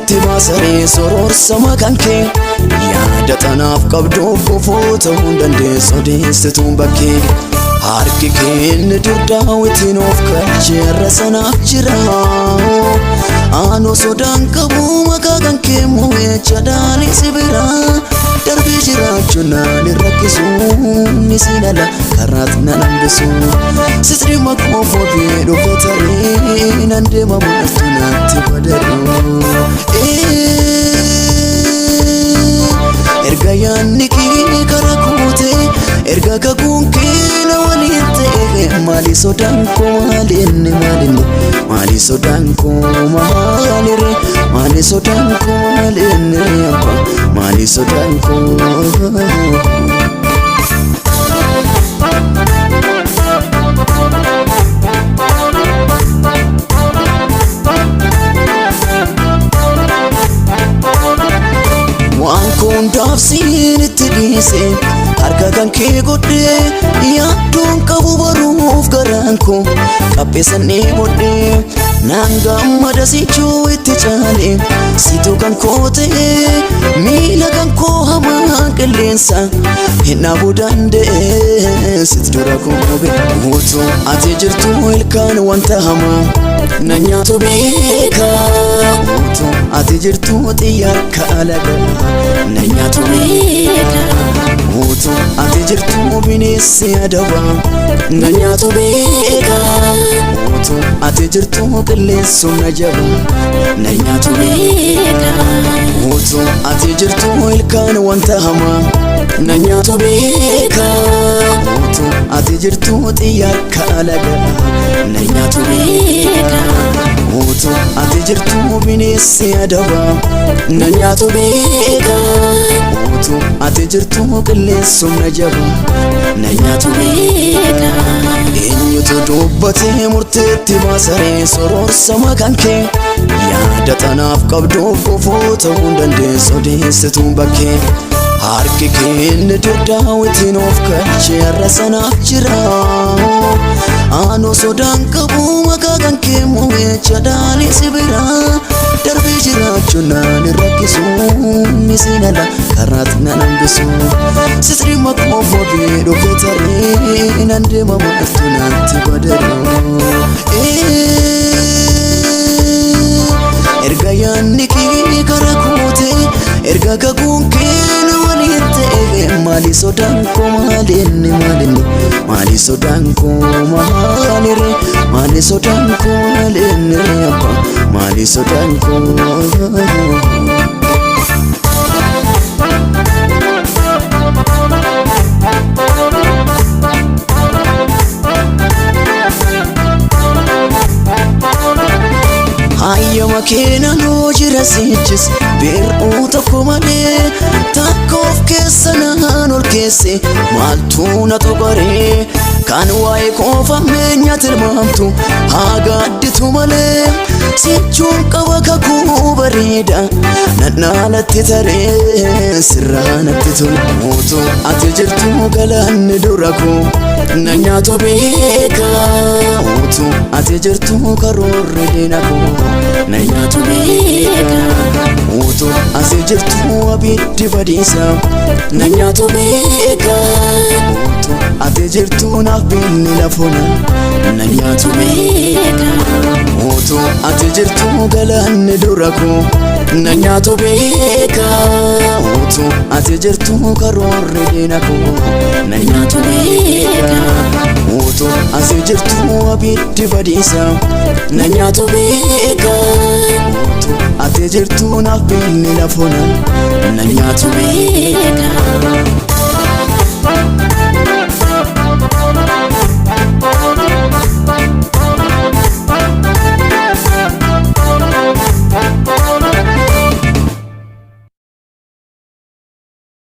murteetti baasaree soroorsa maqaan kee yaada tanaaf qabduuf gufuu ta'uu hin dandeessu odeessituun bakkee harki keenya dur daawwitiin of galcheerra sanaaf jira aanoo sodaan qabu maqaa kan kee mo'echa dhaalee si bira darbee jiraachuun naan hin rakkisu ni siinala karaat nan hambisu sisri makuma foofee dhufe taree nan deema maaltu natti badaru. Erga yaadni kee karaa kuute erga kakuun kee na waliin ta'e maali sodaan koo maalinni maalinni maali sodaan koo maalirre maali sodaan koo maalinni abbaa maali sodaan koo. Waan kundaaf siin itti dhiise harka kan kee godhee yaaddoon qabu baruuf garaan koo qapheessannee bodhee naan gammada sichuu itti caale situ kan koo ta'e miila kan koo hamaa qilleensa hin dhaabuu danda'e sit dura koo utuu ati jirtu ilkaan wanta hamaa na nyaatu beeka utuu ati jirtu xiyyaarka alagaa na nyaatu beeka utuu ati jirtu bineensi adaba na nyaatu beeka utuu ati jirtu qilleensu na jaba na nyaatu beeka utuu ati jirtu ilkaan wanta hamaa na nyaatu beeka utuu ati jirtu xiyyaarka alagaa na nyaatu beeka utuu ati jirtu bineensi adaba na nyaatu beeka utuu ati jirtu qilleensu na jaba na nyaatu beeka eenyutu dubbatee murteetti baasaree soroorsa maqaan kee yaada tanaaf qabduuf gufuu ta'uu hin dandeessu odeessituun bakkee harki keenya dur daawwitiin of galcheerra sanaaf jira aanoo sodaan qabu maqaa kan kee mo'echa dhaalee si bira darbee jiraachuun naan hin rakkisu ni siinala karaat nan hambisu sisri makuma foofee dhufe taree nan deema maaltu natti badaru. Erga yaadni kee karaa kuute erga kakuun kee na waliin ta'e maali sodaan koo maalinni maalinni maali sodaan koo maalirre maali sodaan koo maalinni abbaa maali sodaan koo. Hayyama keenanuu jira sichis bir'uu tokko malee takka of keessa naan ol keesse maaltu na tuqaree kan waa'ee koofamee tilmaamtu haa gaadditu malee sichuun qaba kakuu bareeda nannaalatti taree sirraa natti tole utuu ati jirtu galaanni dura koo na nyaatu beeka utuu ati jirtu karoorri diina koo na nyaatu beeka utuu ati jirtu abiddi badiisa na nyaatu beeka utuu ati jirtu naaf binni lafoona na nyaatu beeka utuu ati jirtu galaanni dura koo na nyaatu beeka utuu ati jirtu karoorri diina koo na nyaatu beeka utuu ati jirtu abiddi badiisa na nyaatu beeka utuu ati jirtu naaf binni lafoona na nyaatu beeka.